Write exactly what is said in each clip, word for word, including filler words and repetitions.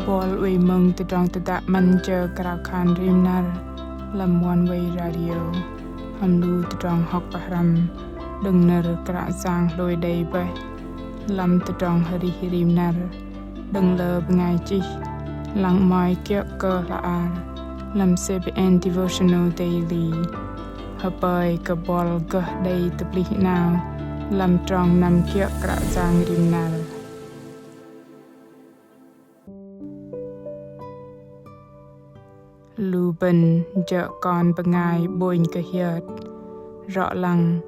Buăl oei mơ̆ng tơdrong tơdă 'Măn jơ krao khan rim năr lăm Oneway Radio. Hăm lu tơdrong hŏk pơhrăm đơ̆ng nơ̆r Kră Yang hlôi đei bơih lăm tơdrong arih rim năr đơ̆ng lơ bơngai chih lăng 'mơ̆i kiơ̆ kơ hla ar lăm C B N Devotional Daily. Hơpơi kơ buăl gơh đei tơplih 'nao lăm trong năm kiơ̆ Kră Yang rim năr. Lu bơ̆n jơ̆ kon bơngai 'bônh kơ hiơt. Rŏ lăng,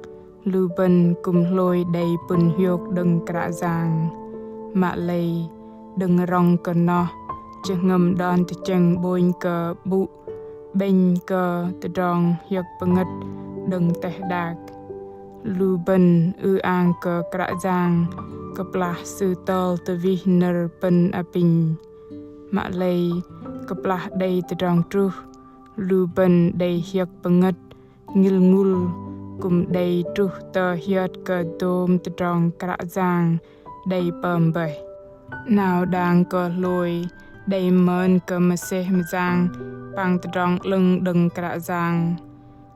lu bơ̆n kư̆m hlôi đei pŭn hiôk đơ̆ng Kră Yang. Mă lei, đơ̆ng rŏng kơ noh, jơhngơ̆m đon tơchĕng 'bônh kơ 'bŭ 'bĕnh kơ tơdrong hiơ̆k pơngơ̆t đơ̆ng teh đak. Lu bơ̆n ư-ang kơ Kră Yang kơplah Sư tơl tơwih nơ̆r pơ̆n apinh. Mă lei kơplah đei tơdrong truh, lu bơ̆n đei hiơ̆k pơngơ̆t, ngil ngŭl, kư̆m đei truh tơ hiơt kơ dôm tơdrong Kră Yang đei pơm bơih. 'Nao đang kơ hlôi đei mơn kơ mơsêh mơyang păng tơdrong 'lơ̆ng đơ̆ng Kră Yang.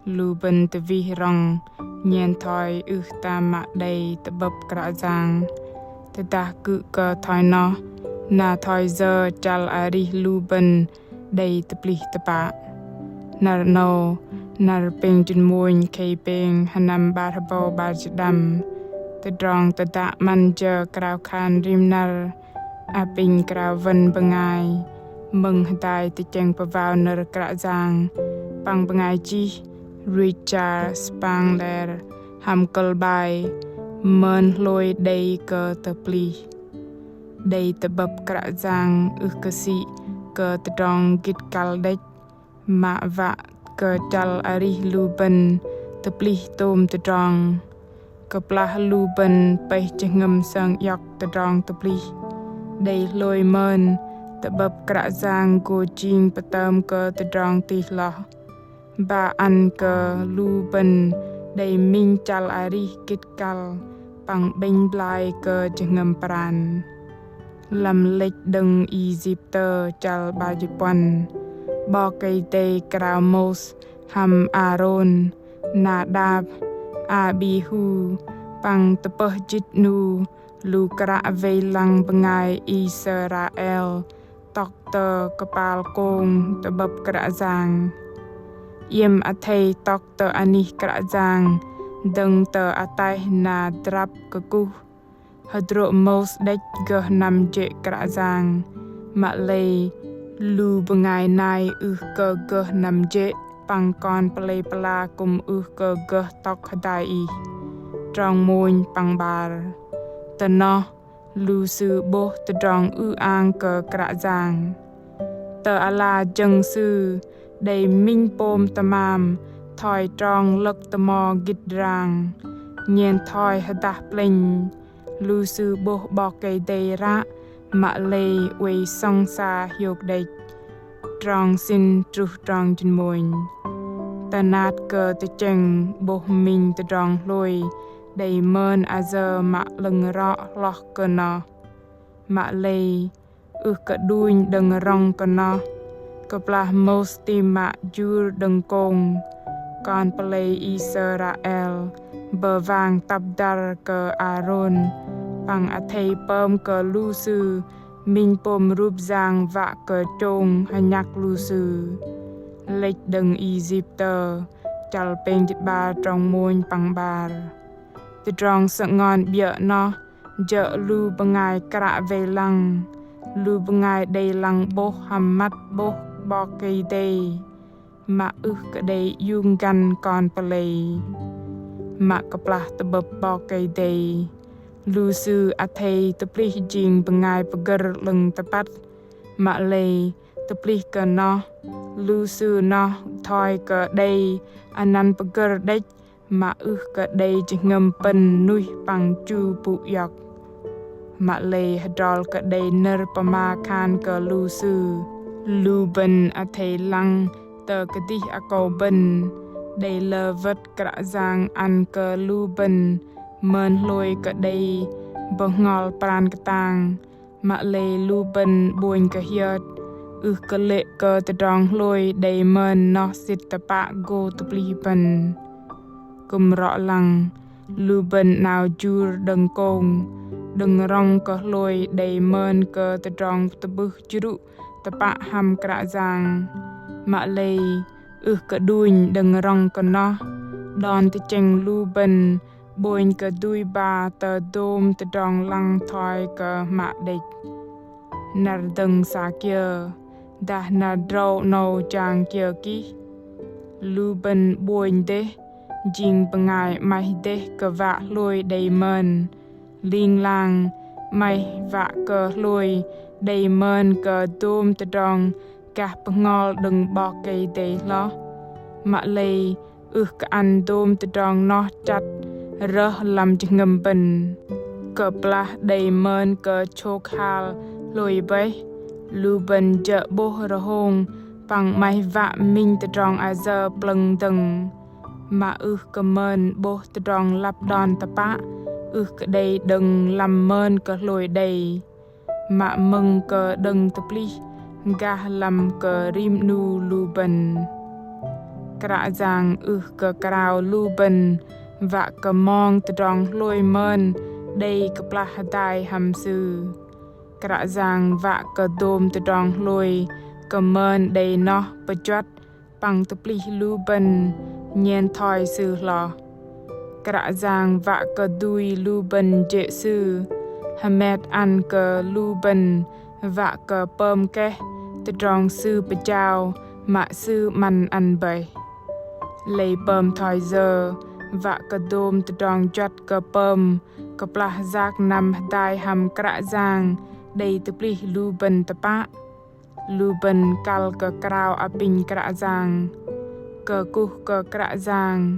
Lu bơ̆n tơwih rŏng, nhen thoi ưh tam mă đei tơ'bơ̆p Kră Yang. Tơdah kư̆m kơ thoi noh, na thoi yơ chăl arih lu bơ̆n đei tơplih tơpă. Năr 'nâu, năr pêng jĭt mônh khei pêng, hơnăm 'bar hơbâu 'bar jĭt đăm. Tơdrong tơdă 'Măn jơ krao khan rim năr apinh krao wơ̆n bơngai mơ̆ng hơdai tơchĕng pơwao nơ̆r Kră Yang păng bơngai chih Richard Spangler hăm kơ̆l bai Mơn hlôi đei kơ tơplih. Đei tơ'bơ̆p Kră Yang ưh kơ sĭ kơ tơdrong gĭt kăl đĕch, mă wă kơ chăl arih lu bơ̆n tơplih tôm tơdrong. Kơplah lu bơ̆n pơih jơhngơ̆m sơng iŏk tơdrong tơplih, đei hlôi mơn tơ'bơ̆p Kră Yang gô jing pơtơm kơ tơdrong tih hloh. Ba ăn kơ lu bơ̆n đei minh chăl arih gĭt kăl păng 'bĕnh blai kơ jơhngơ̆m pran. Lăm Lĕch đơ̆ng Isiptơ chăl 'bar jĭt puăn, 'Bok Kei-Dei krao Môis hăm Arôn, Nadap, Abihu, păng tơpơh jĭt 'nu lu kră wei lăng bơngai Israel tŏk tơ kơpal kông tơ'bơ̆p Kră Yang. Iĕm athei tŏk tơ anih Kră Yang dơ̆ng tơ ataih na drăp kơkuh. Hơdrô̆ Môis đĕch gơh năm jê̆ Kră Yang. Mă lei lu bơngai nai ưh kơ gơh năm jê̆ păng kon pơlei pơla kư̆m ưh kơ gơh tŏk hơdai ih. Trong mônh păng 'bar. Tơ noh, lu sư 'bôh tơdrong ư-ang kơ Kră Yang. Tơ ala jơ̆ng sư đei minh pôm tơmam thoi trong lơ̆k tơmo gĭt drang. Nhen thoi hơdah plĕnh, lu sư 'bôh 'Bok Kei-Dei ră mă lei oei sŏng sa hiôk đĕch. Trong sĭn truh trong jĭt mônh. Tơnat kơ tơchĕng 'bôh minh tơdrong hlôi đei mơn ayơ mă 'lơ̆ng rŏ hloh kơ noh. Mă lei ưh kơ đunh đơ̆ng rŏng kơ noh. Kơplah Môis ti mă jur đơ̆ng kông, kon pơlei Israel bơwang tăp dăr kơ Arôn păng athei pơm kơ lu sư minh pôm rup yang wă kơ chông hơnhăk lu sư. Lĕch đơ̆ng Isiptơ chăl pêng jĭt 'bar trong mônh păng 'bar. Tơdrong sơ'ngon 'biơ̆ noh jơ̆ lu bơngai kră wei lăng, lu bơngai đei lăng 'bôh hăm măt 'bôh 'Bok Kei-Dei, mă ưh kơ đei iung găn kon pơlei. Mă kơplah tơ'bơ̆p 'Bok Kei-Dei, lu sư athei tơplih jing bơngai pơgơ̆r 'lơ̆ng tơpăt. Mă lei tơplih kơ noh, lu sư noh thoi kơ đei anăn pơgơ̆r đĕch, mă ưh kơ đei jơhngơ̆m pơ̆n nuih păng chu pŭ iŏk. Mă lei hơdrol kơ đei nơ̆r pơma khan kơ lu sư. Lu bơ̆n athei lăng tơ kơdih akâu bơ̆n, đei lơ wơ̆t Kră Yang ăn kơ lu bơ̆n mơn hlôi kơ đei bơhngol pran kơtang, Mă lei lu bơ̆n 'bônh kơ hiơt, ưh kơ lê̆ kơ tơdrong hlôi đei mơn noh sĭt tơpă gô tơplih bơ̆n. Kư̆m rŏ lăng, lu bơ̆n 'nao jur đơ̆ng kông, đơ̆ng rŏng kơ hlôi đei mơn kơ tơdrong tơ'bưh jrŭ tơpă hăm Kră Yang. Mă lei, ưh kơ đunh đơ̆ng rŏng kơ noh, đon tơchĕng lu bơ̆n 'bônh kơ dui ba tơ dôm tơdrong lăng thoi kơ hmă đĕch. Năr dơ̆ng sa kiơ, dah năr drâu 'nâu jang kiơ kih. Lu bơ̆n 'bônh dêh, jing bơngai 'maih dêh kơ wă hlôi đei mơn. Ling lang, 'maih wă kơ hlôi đei mơn kơ dôm tơdrong gah bơhngol đơ̆ng 'Bok Kei-Dei hloh. Mă lei, ưh kơ ăn dôm tơdrong noh chăt rơh lăm jơhngơ̆m bơ̆n. Kơplah đei mơn kơ chôk hal hlôi bơih, lu bơ̆n jơ̆ 'bôh rơhông păng 'maih wă minh tơdrong ayơ plơ̆ng dơ̆ng. Mă ưh kơ mơn 'bôh tơdrong lăp đon tơpă, ưh kơ đei đơ̆ng lăm mơn kơ hlôi đei. Mă mơ̆ng kơ đơ̆ng tơplih gah lăm kơ rim 'nu lu bơ̆n. Kră Yang ưh kơ krao lu bơ̆n wă kơ mong tơdrong hlôi mơn đei kơplah hơdai hăm Sư. Kră Yang wă kơ dôm tơdrong hlôi kơ mơn đei noh pơjuăt păng tơplih lu bơ̆n nhen thoi Sư hloh. Kră Yang wă kơ dui lu bơ̆n jê̆ Sư, hơmet ăn kơ lu bơ̆n wă kơ pơm keh tơdrong Sư pơjao mă Sư 'măn ăn bơih. Lei pơm thoi yơ wă kơ dôm tơdrong juăt kơ pơm kơplah yak năm hơdai hăm Kră Yang đei tơplih lu bơ̆n tơpă. Lu bơ̆n kăl kơ krao apinh Kră Yang. Kơkuh kơ Kră Yang,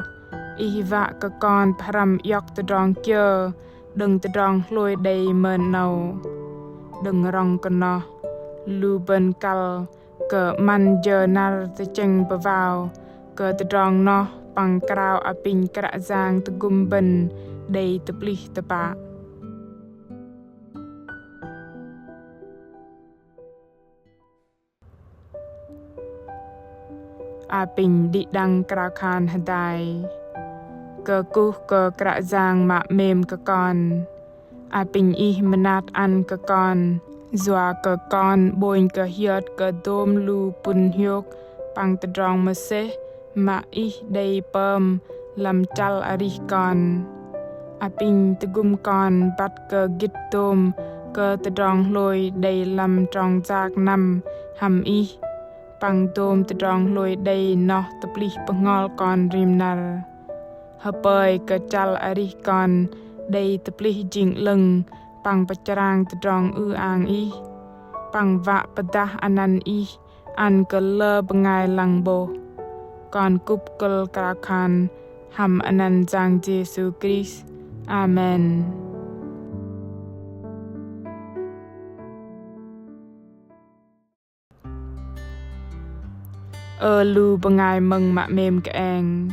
Ih wă kơ kon pơhrăm iŏk tơdrong kiơ đơ̆ng tơdrong hlôi đei mơn 'nâu. Đơ̆ng rŏng kơ noh, lu bơ̆n kăl kơ 'măn jơ năr tơchĕng pơwao kơ tơdrong noh păng krao apinh Kră Yang tơgŭm bơ̆n đei tơplih tơpă. Apinh đĭ đăng krao khan hơdai. Kơkuh kơ Kră Yang mă 'mêm kơ kon. Apinh Ih mơnat ăn kơ kon, yua kơ kon 'bônh kơ hiơt kơ dôm lu pŭn hiôk păng tơdrong mơsêh mă Ih đei pơm lăm chăl arih kon. Apinh tơgŭm kon băt kơ gĭt dôm kơ tơdrong hlôi đei lăm trong yak năm hăm Ih, păng dôm tơdrong hlôi đei noh tơplih bơhngol kon rim năr. Hơpơi kơ chăl arih kon đei tơplih jing 'lơ̆ng păng pơchrang tơdrong ư-ang Ih, păng wă pơdah anăn Ih ăn kơ lơ bơngai lăng 'bôh. Kon kŭp kơ̆l krao khan hăm anăn Yang Yêsu Krist. Amen. Ơ lu bơngai mơ̆ng mă 'mêm kơeng.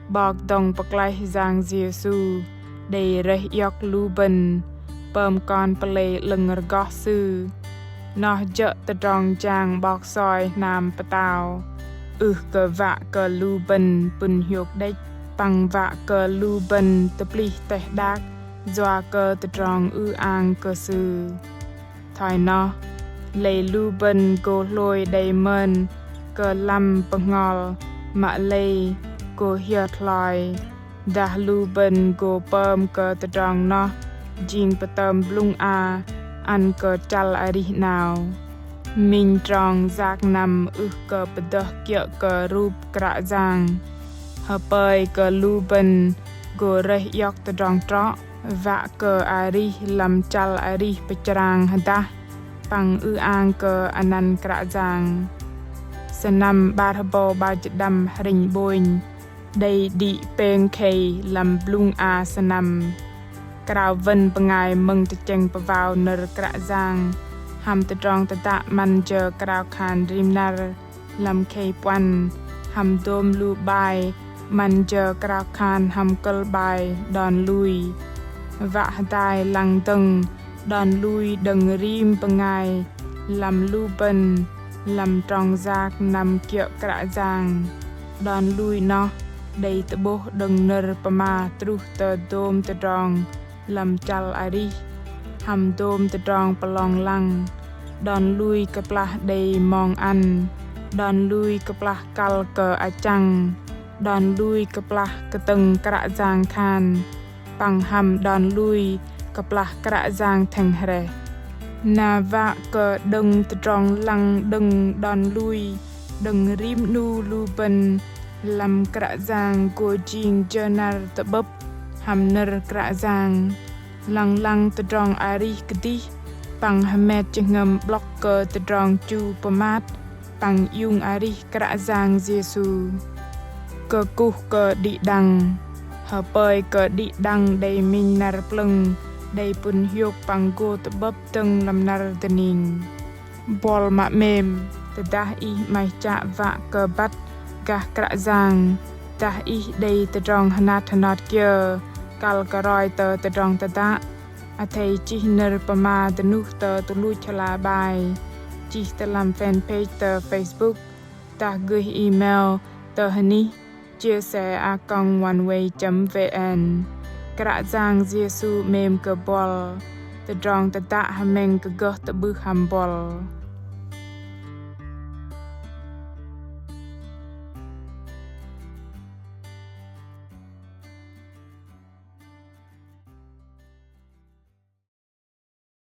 'Bok dŏng pơklaih Yang Yêsu đei rơih iŏk lu bơ̆n pơm kon pơlei 'lơ̆ng rơgoh Sư. Noh jơ̆ tơdrong jang 'bok soi hnam pơtao. Ưh kơ wă kơ lu bơ̆n pŭn hiôk đĕch, păng wă kơ lu bơ̆n tơplih teh đak yua kơ tơdrong ư-ang kơ Sư. Thoi noh, lei lu bơ̆n gô hlôi đei mơn kơ lăm bơhngol, mă lei gô hiơt hloi. Dah lu bơ̆n gô pơm kơ tơdrong noh jing pơtơm blŭng a ăn kơ chăl arih 'nao. Minh trong yak năm ưh kơ pơdơh kiơ̆ kơ rup Kră Yang. Hơpơi kơ lu bơ̆n gô rơih iŏk tơdrong trŏ, wă kơ arih lăm chăl arih pơchrang hơdah păng ư-ang kơ anăn Kră Yang. Sơnăm 'bar hơbâu 'bar jĭt đăm hrĕnh 'bônh đei đĭ pêng khei lăm blŭng a sơnăm. Krao wơ̆n bơngai mơ̆ng tơchĕng pơwao nơ̆r Kră Yang hăm tơdrong tơdă 'măn jơ krao khan rim năr lăm khei puăn hăm dôm lu 'bai 'măn jơ krao khan hăm kơ̆l 'bai đon lui. Wă hơdai lăng dơ̆ng Đon lui đơ̆ng rim bơngai lăm lu bơ̆n lăm trong yak năm kiơ̆ Kră Yang. Đon lui noh đei tơ'bôh đơ̆ng nơ̆r pơma truh tơ dôm tơdrong lăm chăl arih hăm dôm tơdrong pơlong lăng. Đon lui kơplah đei mong ăn. Đon lui kơplah kăl kơ achăng. Đon lui kơplah kơtơ̆ng Kră Yang khan. Păng hăm đon lui kơplah Kră Yang tơchĕng hrĕh. Na wă kơ đơ̆ng tơdrong lăng đơ̆ng đon lui đơ̆ng rim 'nu lu bơ̆n lăm Kră Yang gô jing jơ năr tơ'bơ̆p hăm nơ̆r Kră Yang. Lăng lăng tơdrong arih kơdih păng hơmet jơhngơ̆m 'blŏk kơ tơdrong chu pơmat păng iung arih Kră Yang Yêsu. Kơkuh kơ đĭ đăng. Hơpơi kơ đĭ đăng đei minh năr plơ̆ng đei pŭn hiôk păng gô tơ'bơ̆p dơ̆ng lăm năr dơning. Buăl mă 'mêm, tơdah ih 'maih chă wă kơ băt gah Kră Yang, dah ih đei tơdrong hơnat hơnot kiơ kăl kơ roi tơ tơdrong tơdă, athei chih nơ̆r pơma dơnuh tơ tuch luch hla bơar, chih tơ lăm fanpage tơ Facebook, dah gơih email tơ hơnih chia sẻ a còng oneway chấm vn. Kră Yang Yêsu 'mêm kơ buăl. Tơdrong tơdă hơmĕng kơ gơh tơ'bưh hăm buăl.